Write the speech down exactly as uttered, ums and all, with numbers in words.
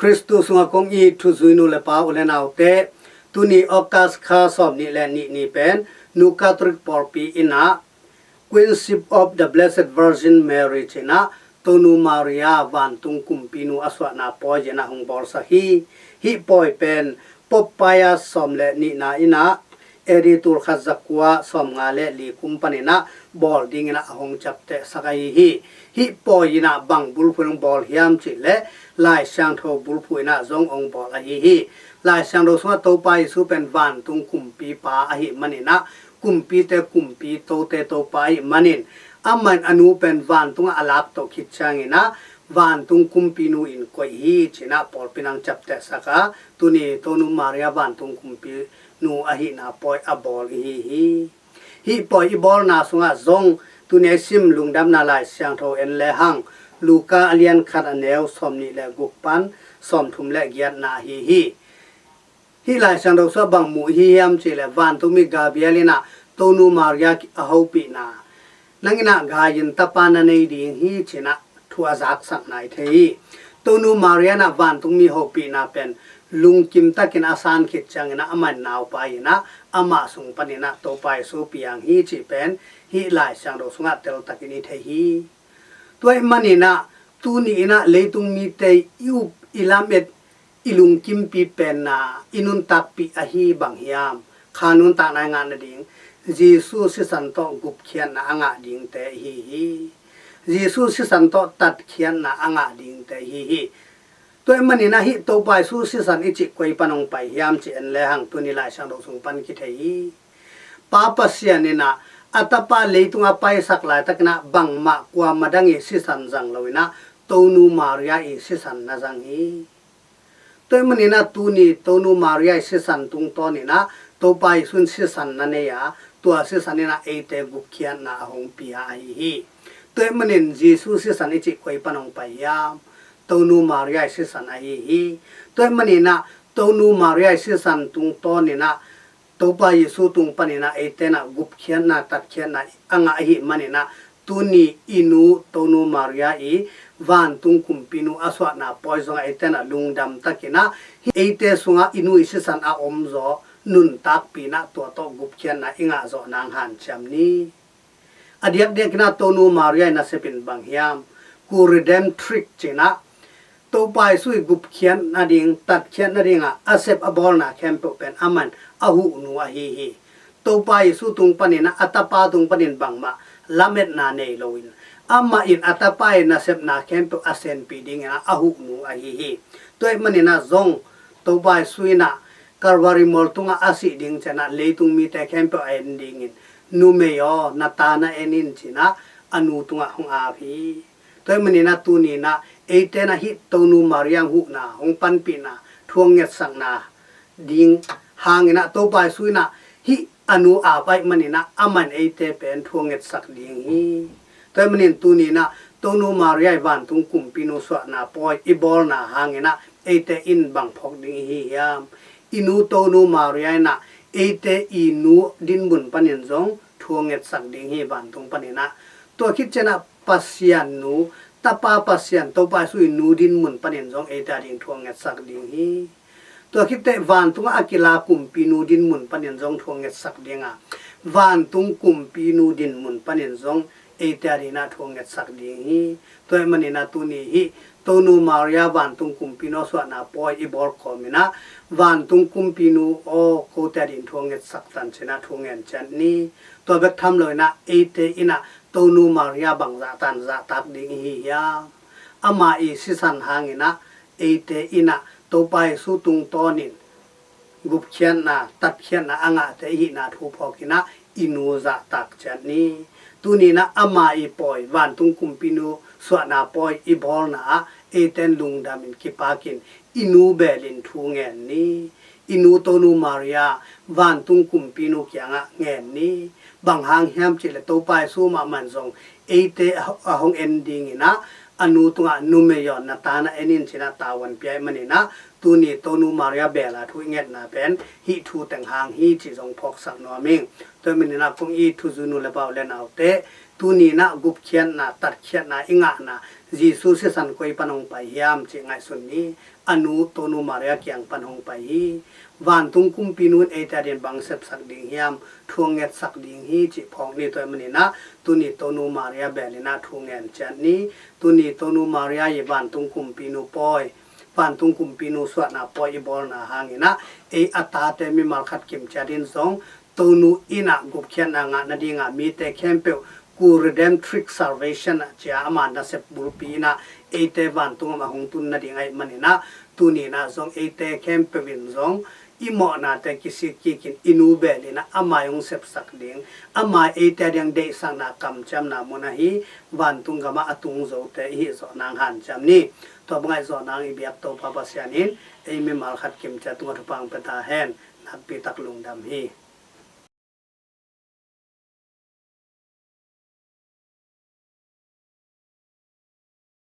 Khristu sungah kong it thuzui nu le pa u le naute, tuni August kha sawm nih le nih ni pen Nu Catholic pawlpi in ah Queenship of the Blessed Virgin Mary ci-in ah Tonu Maria vantung kumpinu a suahna pawi ci-in ah hong bawlsak hi. Hih pawi pen Pope Pius sawm le nihna in ah A D tul khat za kua sawm nga le li kum panin ah bawl dingin ah a hong ciaptehsak ahi hi. Hih pawi in ah bang bulphuh in hong bawl hiam cih leh Lai Siangtho bulphuh in ah zong hong bawl ahi hi. Lai Siangtho sungah Topa Jesu pen vantung kumpipa ahih manin ah kumpite kumpi, tote Topa ahih manin, amah in a nu pen vantungah a lak toh khit ciangin ah vantung kumpinu in koih hi ci-in ah pawlpi in hong ciaptehsak a, tuni Tonu Maria vantung kumpinu ahihna pawi a bawl i hi hi. Hih pawi i bawlna sungah zong tuni a i sim Lungdamna Lai Siangtho en lehang, Luka a lian khat a neu sawm nih le guk pan sawm thum le giatna ahi hi. Hih Lai Siangtho sungah bang mu i hi hiam cih leh vantungmi Gabriel in ah Tonu Maria a hopihna, nang in ah gai-in tapa na nei ding hi ci-in ah thu a zaksakna i thei hi. Tonu Maria in ah vantungmi hopihna pen lungkim takin a san khit ciangin ah amah in naupai in ah amah sung panin ah Topa Jesu piang hi cih pen hih Lai Siangtho sungah teltakin i thei hi. Tua ahih manin ah tuni in ah leitung mite i up i lamet i lungkimpi penna i nuntakpih ahi bang hiam? Kha nuntakna i ngah nading Jesu sisan tawh gupkhiatna a ngah dingte i hi hi. Jesu sisan tawh tatkhiatna a ngah dingte i hi hi. Tua ahih manin ah hih Topa Jesu sisan i cih koi pan hong pai hiam cih en lehang tuni Lai Siangtho sung pan kithei hi. Pa Pasian in ah a tapa leitung a paisak laitakin ah bangmah kuamah dang i sisan zang lo in ah Tonu Maria i sisan na zang hi. Tua ahih manin ah tuni Tonu Maria i sisan tungtawn in ah Topa Jesu in sisan na nei a, tua sisan in ah eite gupkhiatna a hong pia ahi hi. Tua ahih manin Jesu sisan i cih koi pan hong pai hiam? Tonu Maria i sisan ahi hi. Tua ahih manin ah Tonu Maria i sisan tungtawn in ah Topa Jesu tung panin ah eite in ah gupkhiatna, tatkhiatna a ngah ahih manin ah tuni i nu Tonu Maria i vantung kumpinu a suahna pawi zong ah eite in ah lungdam takin ah eite sungah i nu i sisan a om zaw nuntakpih in ah tua tawh gupkhiatna i ngah zawh nang hanciam ni. A diakdiak in ah Tonu Maria i nasep in bang hiam? Cur Redemptrix ci-in ah Topa Jesu i gupkhiat nading, tatkhiat nading ah a sep a bawlna khempeuh pen amah in a huhnu ahi hi. Topa Jesu tung panin ah a tapa tung panin bangmah lametna nei lo in, amah in a tapa i nasepna khempeuh a senpih dingin ah a huhnu ahi hi. Tua ahih manin ah zong Topa Jesu in ah Calvary mual tungah a sih ding ciangin ah leitung mite khempeuh a en dingin, numei aw, na ta na en in ci-in ah a nu tungah hong ap hi. Tua ahih manin ah tuni in ah eite in ah hih Tonu Maria huhna, hong panpihna, thu hong ngetsakna ding hangin ah Topa Jesu in ah hih a nu ap ahih manin ah amah in eite pen thu hong ngetsak ding hi. Tua ahih manin tuni in ah Tonu Maria i vantung kumpinu suahna pawi i bawlna hangin ah eite in bang phawk ding i hi hiam? I nu Tonu Maria in ah eite i nu dinmun panin zong thu hong ngetsak ding hi vantung panin ah. Tua khit ciangin ah Pasian nu, Tapa Pasian Topa Jesu i nu dinmun panin zong eite a ding thu hong ngetsak ding hi. Tua khit teh vantungah a kila kumpinu dinmun panin zong thu hong ngetsak ding a, vantung kumpinu dinmun panin zong eite a ding ah thu hong ngetsak ding hi. Tua ahih manin ah tuni hih Tonu Maria vantung kumpinu a suahna pawi i bawl kawmin ah vantung kumpinu aw, kote a ding thu hong ngetsak tan ci-in ah thu ngen ciat ni. Tua bek tham lo in ah eite in ah Tonu Maria bangzah tan zahtak ding i hi hiam? Ama i sisan hangin ah eite in ah Topa Jesu tungtawnin gupkhiatna, tatkhiatna a ngahte i hihna thu phawkin ah i nu zahtak ciat ni. Tuni in ah ama i pawi, vantung kumpinu suahna pawi i bawlna ah eite in lungdamin kipakin i nu belin thu ngen ni. I nu Tonu Maria vantung kumpinu kiangah ngen ni. Bang hang hiam cih leh Topa Jesu mahmah in zong eite a hong en dingin ah a nu tungah, numei aw, na ta na en in ci-in ah tavuan pia ahih manin ah tuni Tonu Maria bela thu i ngetna pen hih thu teng hang hi cih zong phawksak nuam ing. Tua ahih manin ah kong it thuzui nu le pa u le naute, tuni in ah gupkhiatna, tatkhiatna i ngahna Jesu sisan koi pan hong pai hiam cih ngaihsun ni. A nu Tonu Maria kiang pan hong pai hi. Vantung kumpinu in eite adingin bang sepsak ding hiam, thu hong ngetsak ding hi cih phawk ni. Tua ahih manin ah tuni Tonu Maria bel in ah thu ngen ciat ni. Tuni Tonu Maria i vantung kumpinu pawi, vantung kumpinu suahna pawi i bawlna hangin ah ei a tate mimal khat kim ciat in zong Tonu in ah gupkhiatna ngah nading a mite khempeuh Cur Redemptrix Salvationem a ci a, ama nasep bulpi in ah eite vantung gam a hong tun nading ahih manin ah tuni in ah zong eite khempeuh in zong i mawhnate kisik kik in i nu bel in ah ama hong sepsak ding, ama eite adingin deihsakna kamciamna mun ahi vantung gam ah a tung zote i hih zawh nang hanciam ni. Tua bang a i zawh nang i biak Topa Pasian in ei mimal khat kim ciat tungah thupha hong pia ta hen. Nakpi tak lungdam hi.